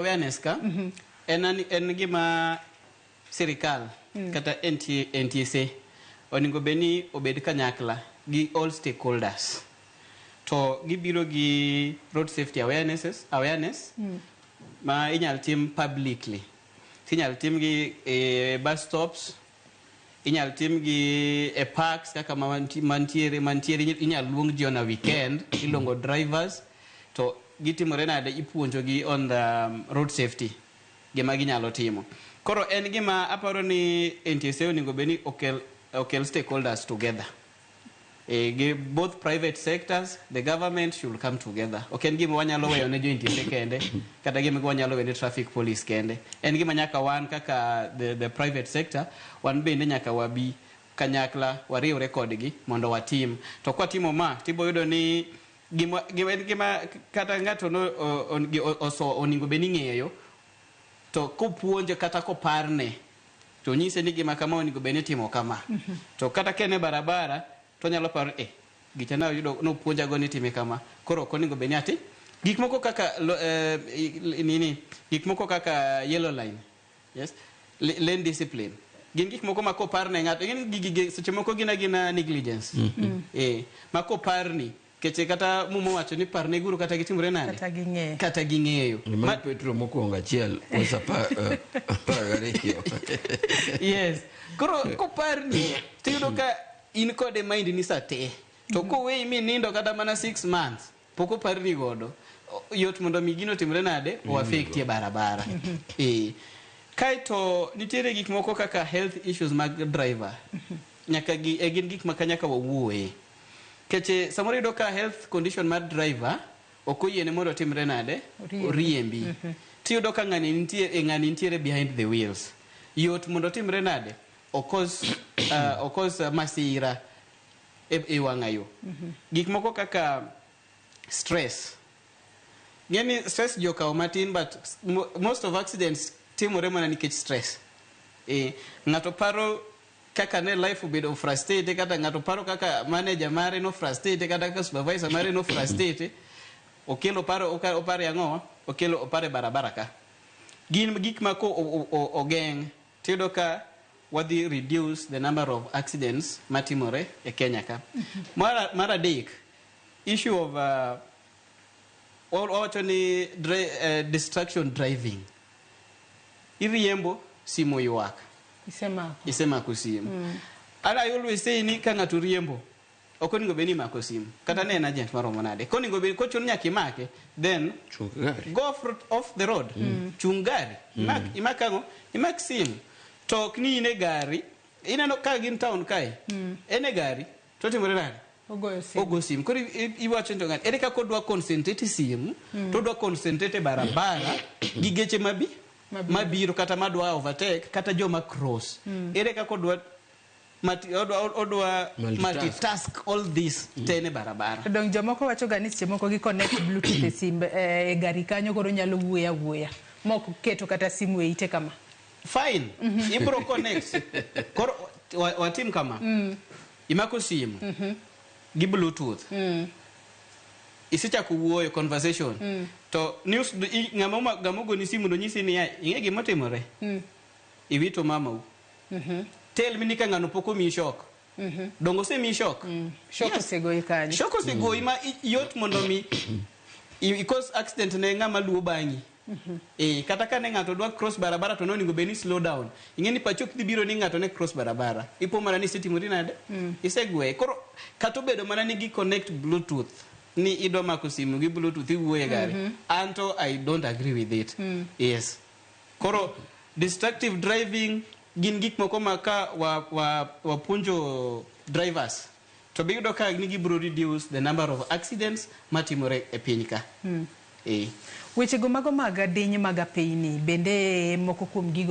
Awareness ka en gima sirikal kata NT, NTSA onego bed ni obed kanyakla gi all stakeholders to gibiro gi road safety awareness ma inyal tim publicly. Inyal tim gi e bus stops, inyal tim gi e parks kaka mantiere. Inyal luong ji on a weekend, iluongo drivers to gitimore nade, ipuonjo gi on the road safety, gima ginyalo timo. Koro en gima aparo ni NTSA onego bed ni okel stakeholders together, gi both private sectors, the government should come together. Ok en gima wanyalo weyo ne jo NTSA kende, kata gima wanyalo weyo ne traffic police kende. En gima nyaka wan kaka the private sector, wan bende nyaka wabi kanyakla, wariwre kodgi mondo watim. To kwatimo ma, tibo yudo ni gima en gima kata ng'ato no oso onego bed ni ng'eyo, to kopuonje kata koparne to nyise ni gima kama onego bed ni itimo kama. To kata ka en e barabara, to onyalo paro, gicha nayudo nopuonjago ni time kama, koro ok onego bed ni ati gik moko kaka nini, gik moko kaka yellow line, yes, lane discipline, gin gik moko ma koparne ng'ato, gin gigi seche moko gin agina negligence ma koparni keche kata Muma wacho ni parne guru kata gitimore nade. Kata ging'eyo. Kata ging'eyo. Mar Petro mokwongo 1 wes 12. Yes, koro koparni tiyudo ka in kode mind ni sa te, to koweyi minindo kata mana 6 months pok oparni godo, yot mondo mi gino timre nade, o affect e barabara. Kaeto nitiere gik moko kaka health issues mag driver, nyaka gi gin gik ma nyaka wawuoye keche. Samoro iyudo ka health condition mar driver ok oyiene mondo otimre nade? Oriembi. Oriembi. Tiyudo ka ng'ani nitie ng'ani nitiere behind the wheels, yot mondo otimre nade? Okos masira e wang'a yo. Gik moko kaka stress, ng'eni stress ji okawo matin, but most of accidents timore mana nikech stress. Ng'ato paro kaka ne life obedo frustrated, kata ng'ato paro kaka manager mare no frustrated, kata kaka supervisor mare no frustrated, okelo paro oparo ang'o, okelo oparo e barabara. Ka gin gik ma ko ogeng', tiyudo ka wadhi reduce the number of accidents matimore e Kenya ka. Mar adek, issue of wawacho ni distraction driving. Iriembo, simu ywak. Isemako. Isemako simu. And I always say ni ka ng'ato riembo, ok onego bed ni imako simu, kata ne en agent maromo nade. Konego bed kochuno nyaka imake, then Chung gari. Go off the road, chung gari, imak ang'o, imak simu. To ok ni in e gari, ineno ka gin town kae, en e gari to timore nade? Ogoyo simu. Ogo simu. Koro iwacho ni to ng'ani ere kaka odwa concentrate e simu, to odwa concentrate e barabara gi geche mabi Mabiro. Mabiro kata madwa overtake kata joma cross. Ere kaka odwa odwa Multitask. Multitask all this te ne barabara? To dong jomoko wacho ga ni seche moko gi connect Bluetooth e simbe e gari kanyo, koro nyalo wuoyo awuoya mok keto kata simu e ite kama. Fine, ibro connect. Koro watim kama, imako simu gi Bluetooth, isechako wuoyo conversation, to news ng'ama ogoni simu no nyisi niya, ing'e gimotimore, iwito mamau. Tell me ni ka ng'ano pok omiyi shock, dongo osemiyi shock? Shock. Yes. Osegoyi kanyo. Shock osegoyi ma yot mondo mi i cause accident ne ng'ama luwo bang'i. Kata ka ne ng'ato dwa cross barabara to nonego bed ni slow down. Ing'e ni pachi ok dhi biro ni ng'ato ne cross barabara. Ipo mana ni isetimori nade? Isegweye. Koro kata obedo mana ni gi connect Bluetooth, ni idwa mako simu gi Bluetooth iwuoyo e gari. Anto I don't agree with it. Yes. Koro destructive driving gin gik moko ma ka wapuonjo drivers to biyudo ka ni gibiro reduce the number of accidents matimore e piny ka. Wechego mago mag diny mag apeyni bende moko kuom gigo.